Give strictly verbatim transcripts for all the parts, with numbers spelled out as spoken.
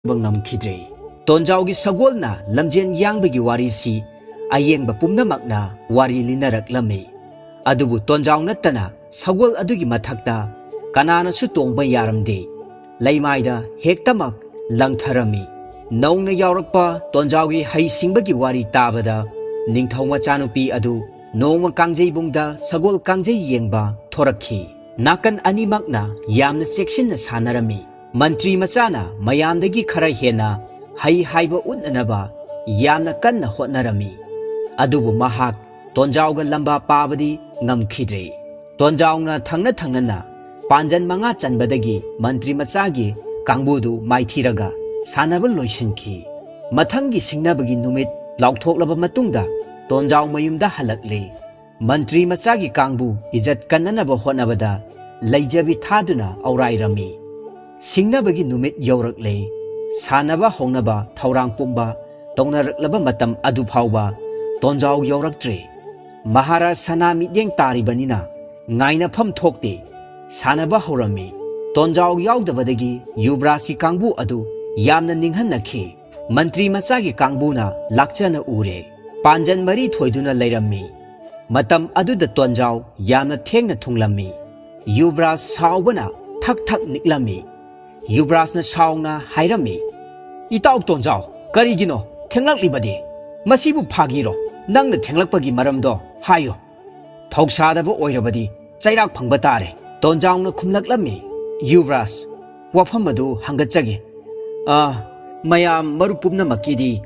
ꯉꯝꯈꯤꯗ꯭ꯔꯦ꯫ ꯇꯣꯟꯖꯥꯎꯒꯤ ꯁꯒꯣꯜꯅ ꯂꯝꯖꯦꯟ ꯌꯥꯡꯕꯒꯤ ꯋꯥꯔꯤꯁꯤ ꯑꯌꯦꯡꯕ ꯄꯨꯝꯅꯃꯛꯅ ꯋꯥꯔꯤ ꯂꯤꯅꯔꯛꯂꯝꯃꯤ꯫ ꯑꯗꯨꯕꯨ ꯇꯣꯟꯖꯥꯎ ꯅꯠꯇꯅ ꯁꯒꯣꯜ ꯑꯗꯨꯒꯤ ꯃꯊꯛꯇ ꯀꯅꯥꯅꯁꯨ ꯇꯣꯡꯕ ꯌꯥꯔꯝꯗꯦ꯫ ꯂꯩꯃꯥꯏꯗ ꯍꯦꯛꯇꯃꯛ ꯂꯪꯊꯔꯝꯃꯤ꯫ ꯅꯧꯅ ꯌꯥꯎꯔꯛꯄ ꯇꯣꯟꯖꯥꯎꯒꯤ ꯍꯩꯁꯤꯡꯕꯒꯤ ꯋꯥꯔꯤ ꯇꯥꯕꯗ ꯅꯤꯡꯊꯧ ꯃꯆꯥꯅꯨꯄꯤ ꯑꯗꯨ ꯅꯣꯡꯃ ꯀꯥꯡꯖꯩꯕꯨꯡꯗ ꯁꯒꯣꯜ ꯀꯥꯡꯖꯩ ꯌꯦꯡꯕ ꯊꯣꯔꯛꯈꯤ꯫ ꯅꯥꯀꯟ ꯑꯅꯤꯃꯛꯅ ꯌꯥꯝꯅ ꯆꯦꯛꯁꯤꯟꯅ ꯁꯥꯟꯅꯔꯝꯃꯤ꯫ ꯃꯟꯇ꯭ꯔꯤ ꯃꯆꯥꯅ ꯃꯌꯥꯝꯗꯒꯤ ꯈꯔ ꯍꯦꯟꯅ ꯍꯩ ꯍꯥꯏꯕ ꯎꯠꯅꯅꯕ ꯌꯥꯝꯅ ꯀꯟꯅ ꯍꯣꯠꯅꯔꯝꯃꯤ꯫ ꯑꯗꯨꯕꯨ ꯃꯍꯥꯛ ꯇꯣꯟꯖꯥꯎꯒ ꯂꯝꯕꯥ ꯄꯥꯕꯗꯤ ꯉꯝꯈꯤꯗ꯭ꯔꯦ꯫ ꯇꯣꯟꯖꯥꯎꯅ ꯊꯪꯅ ꯊꯪꯅꯅ ꯄꯥꯟꯖꯟ ꯃꯉꯥ ꯆꯟꯕꯗꯒꯤ ꯃꯟꯇ꯭ꯔꯤ ꯃꯆꯥꯒꯤ ꯀꯥꯡꯕꯨꯗꯨ ꯃꯥꯏꯊꯤꯔꯒ ꯁꯥꯟꯅꯕ ꯂꯣꯏꯁꯤꯟꯈꯤ꯫ ꯃꯊꯪꯒꯤ ꯁꯤꯡꯅꯕꯒꯤ ꯅꯨꯃꯤꯠ ꯂꯥꯎꯊꯣꯛꯂꯕ ꯃꯇꯨꯡꯗ ꯇꯣꯟꯖꯥꯎ ꯃꯌꯨꯝꯗ ꯍꯜꯂꯛꯂꯦ꯫ ꯃꯟꯇ꯭ꯔꯤ ꯃꯆꯥꯒꯤ ꯀꯥꯡꯕꯨ ꯏꯖꯠ ꯀꯟꯅꯅꯕ ꯍꯣꯠꯅꯕꯗ ꯂꯩꯖꯕꯤ ꯊꯥꯗꯨꯅ ꯑꯧꯔꯥꯏꯔꯝꯃꯤ꯫ ꯁꯤꯡꯅꯕꯒꯤ ꯅꯨꯃꯤꯠ ꯌꯧꯔꯛꯂꯦ꯫ ꯁꯥꯟꯅꯕ ꯍꯧꯅꯕ ꯊꯧꯔꯥꯡ ꯄꯨꯝꯕ ꯇꯧꯅꯔꯛꯂꯕ ꯃꯇꯝ ꯑꯗꯨ ꯐꯥꯎꯕ ꯇꯣꯟꯖꯥꯎ ꯌꯧꯔꯛꯇ꯭ꯔꯦ꯫ ꯃꯍꯥꯔꯥꯖ ꯁꯅꯥ ꯃꯤꯠꯌꯦꯡ ꯇꯥꯔꯤꯕꯅꯤꯅ ꯉꯥꯏꯅꯐꯝ ꯊꯣꯛꯇꯦ꯫ ꯁꯥꯟꯅꯕ ꯍꯧꯔꯝꯃꯤ꯫ ꯇꯣꯟꯖꯥꯎ ꯌꯥꯎꯗꯕꯗꯒꯤ ꯌꯨꯕ꯭ꯔꯥꯖꯀꯤ ꯀꯥꯡꯕꯨ ꯑꯗꯨ ꯌꯥꯝꯅ ꯅꯤꯡꯍꯟꯅꯈꯤ꯫ ꯃꯟꯇ꯭ꯔꯤ ꯃꯆꯥꯒꯤ ꯀꯥꯡꯕꯨꯅ ꯂꯥꯛꯆꯅ ꯎꯔꯦ꯫ ꯄꯥꯟꯖꯟ ꯃꯔꯤ ꯊꯣꯏꯗꯨꯅ ꯂꯩꯔꯝꯃꯤ꯫ ꯃꯇꯝ ꯑꯗꯨꯗ ꯇꯣꯟꯖꯥꯎ ꯌꯥꯝꯅ ꯊꯦꯡꯅ ꯊꯨꯡꯂꯝꯃꯤ꯫ ꯌꯨꯕ꯭ꯔꯥꯖ ꯁꯥꯎꯕꯅ ꯊꯛ ꯊꯛ ꯅꯤꯛꯂꯝꯃꯤ꯫ ꯌꯨꯕ꯭ꯔꯥꯖꯅ ꯁꯥꯎꯅ ꯍꯥꯏꯔꯝꯃꯤ, "ꯏꯇꯥꯎ ꯇꯣꯟꯖꯥꯎ, ꯀꯔꯤꯒꯤꯅꯣ ꯊꯦꯡꯂꯛꯂꯤꯕꯗꯤ? ꯃꯁꯤꯕꯨ ꯐꯥꯒꯤꯔꯣ? ꯅꯪꯅ ꯊꯦꯡꯂꯛꯄꯒꯤ ꯃꯔꯝꯗꯣ ꯍꯥꯏꯌꯨ꯫ ꯊꯧꯁꯥꯗꯕ ꯑꯣꯏꯔꯕꯗꯤ ꯆꯩꯔꯥꯛ ꯐꯪꯕ ꯇꯥꯔꯦ꯫" ꯇꯣꯟꯖꯥꯎꯅ ꯈꯨꯝꯂꯛꯂꯝꯃꯤ, "ꯌꯨꯕ꯭ꯔꯥꯖ, ꯋꯥꯐꯝ ꯑꯗꯨ ꯍꯪꯒꯠꯆꯒꯦ꯫ ꯑꯥ, ꯃꯌꯥꯝ ꯃꯔꯨꯞ ꯄꯨꯝꯅꯃꯛꯀꯤꯗꯤ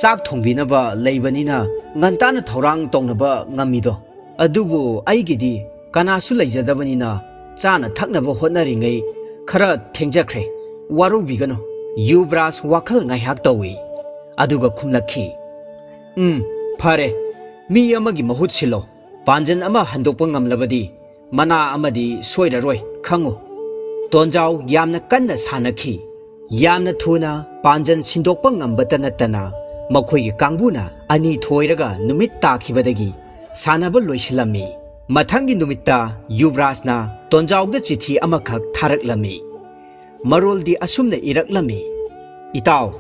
ꯆꯥꯛ ꯊꯣꯡꯕꯤꯅꯕ ꯂꯩꯕꯅꯤꯅ ꯉꯟꯇꯥꯅ ꯊꯧꯔꯥꯡ ꯇꯧꯅꯕ ꯉꯝꯃꯤꯗꯣ꯫ ꯑꯗꯨꯕꯨ ꯑꯩꯒꯤꯗꯤ ꯀꯅꯥꯁꯨ ꯂꯩꯖꯗꯕꯅꯤꯅ ꯆꯥꯅ ꯊꯛꯅꯕ ꯍꯣꯠꯅꯔꯤꯉꯩ ꯈꯔ ꯊꯦꯡꯖꯈ꯭ꯔꯦ꯫ ꯋꯥꯔꯧꯕꯤꯒꯅꯨ꯫" ꯌꯨꯕ꯭ꯔꯥꯖ ꯋꯥꯈꯜ ꯉꯥꯏꯍꯥꯛ ꯇꯧꯏ꯫ ꯑꯗꯨꯒ ꯈꯨꯝꯂꯛꯈꯤ, "ꯎꯝ, ꯐꯔꯦ꯫ ꯃꯤ ꯑꯃꯒꯤ ꯃꯍꯨꯠ ꯁꯤꯜꯂꯣ꯫ ꯄꯥꯟꯖꯟ ꯑꯃ ꯍꯟꯗꯣꯛꯄ ꯉꯝꯂꯕꯗꯤ ꯃꯅꯥ ꯑꯃꯗꯤ ꯁꯣꯏꯔꯔꯣꯏ, ꯈꯪꯉꯨ꯫" ꯇꯣꯟꯖꯥꯎ ꯌꯥꯝꯅ ꯀꯟꯅ ꯁꯥꯟꯅꯈꯤ꯫ ꯌꯥꯝꯅ ꯊꯨꯅ ꯄꯥꯟꯖꯟ ꯁꯤꯟꯗꯣꯛꯄ ꯉꯝꯕꯇ ꯅꯠꯇꯅ ꯃꯈꯣꯏꯒꯤ ꯀꯥꯡꯕꯨꯅ ꯑꯅꯤ ꯊꯣꯏꯔꯒ ꯅꯨꯃꯤꯠ ꯇꯥꯈꯤꯕꯗꯒꯤ ꯁꯥꯟꯅꯕ ꯂꯣꯏꯁꯤꯜꯂꯝꯃꯤ꯫ ꯃꯊꯪꯒꯤ ꯅꯨꯃꯤꯠꯇ ꯌꯨꯕ꯭ꯔꯥꯖꯅ ꯇꯣꯟꯖꯥꯎꯗ ꯆꯤꯊꯤ ꯑꯃꯈꯛ ꯊꯥꯔꯛꯂꯝꯃꯤ꯫ ꯃꯔꯣꯜꯗꯤ ꯑꯁꯨꯝꯅ ꯏꯔꯛꯂꯝꯃꯤ, "ꯏꯇꯥꯎ,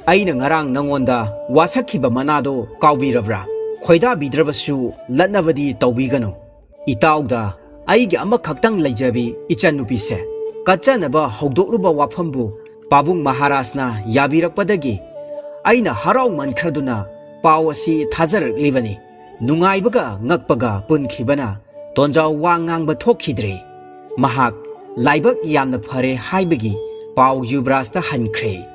ꯑꯩꯅ ꯉꯔꯥꯡ ꯅꯉꯣꯟꯗ ꯋꯥꯁꯛꯈꯤꯕ ꯃꯅꯥꯗꯣ ꯀꯥꯎꯕꯤꯔꯕ꯭ꯔꯥ? ꯈꯣꯏꯗꯥꯕꯤꯗ꯭ꯔꯕꯁꯨ ꯂꯠꯅꯕꯗꯤ ꯇꯧꯕꯤꯒꯅꯨ꯫ ꯏꯇꯥꯎꯗ ꯑꯩꯒꯤ ꯑꯃꯈꯛꯇꯪ ꯂꯩꯖꯕꯤ ꯏꯆꯟꯅꯨꯄꯤꯁꯦ ꯀꯠꯆꯅꯕ ꯍꯧꯗꯣꯛꯂꯨꯕ ꯋꯥꯐꯝꯕꯨ ꯄꯥꯕꯨꯡ ꯃꯍꯥꯔꯥꯖꯅ ꯌꯥꯕꯤꯔꯛꯄꯗꯒꯤ ꯑꯩꯅ ꯍꯔꯥꯎꯃꯟꯈ꯭ꯔꯗꯨꯅ ꯄꯥꯎ ꯑꯁꯤ ꯊꯥꯖꯔꯛꯂꯤꯕꯅꯤ꯫" ꯅꯨꯡꯉꯥꯏꯕꯒ ꯉꯛꯄꯒ ꯄꯨꯟꯈꯤꯕꯅ ꯇꯣꯟꯖꯥꯎ ꯋꯥ ꯉꯥꯡꯕ ꯊꯣꯛꯈꯤꯗ꯭ꯔꯦ꯫ ꯃꯍꯥꯛ ꯂꯥꯏꯕꯛ ꯌꯥꯝꯅ ꯐꯔꯦ ꯍꯥꯏꯕꯒꯤ ꯄꯥꯎ ꯌꯨꯕꯔꯥꯖꯇ ꯍꯟꯈ꯭ꯔꯦ꯫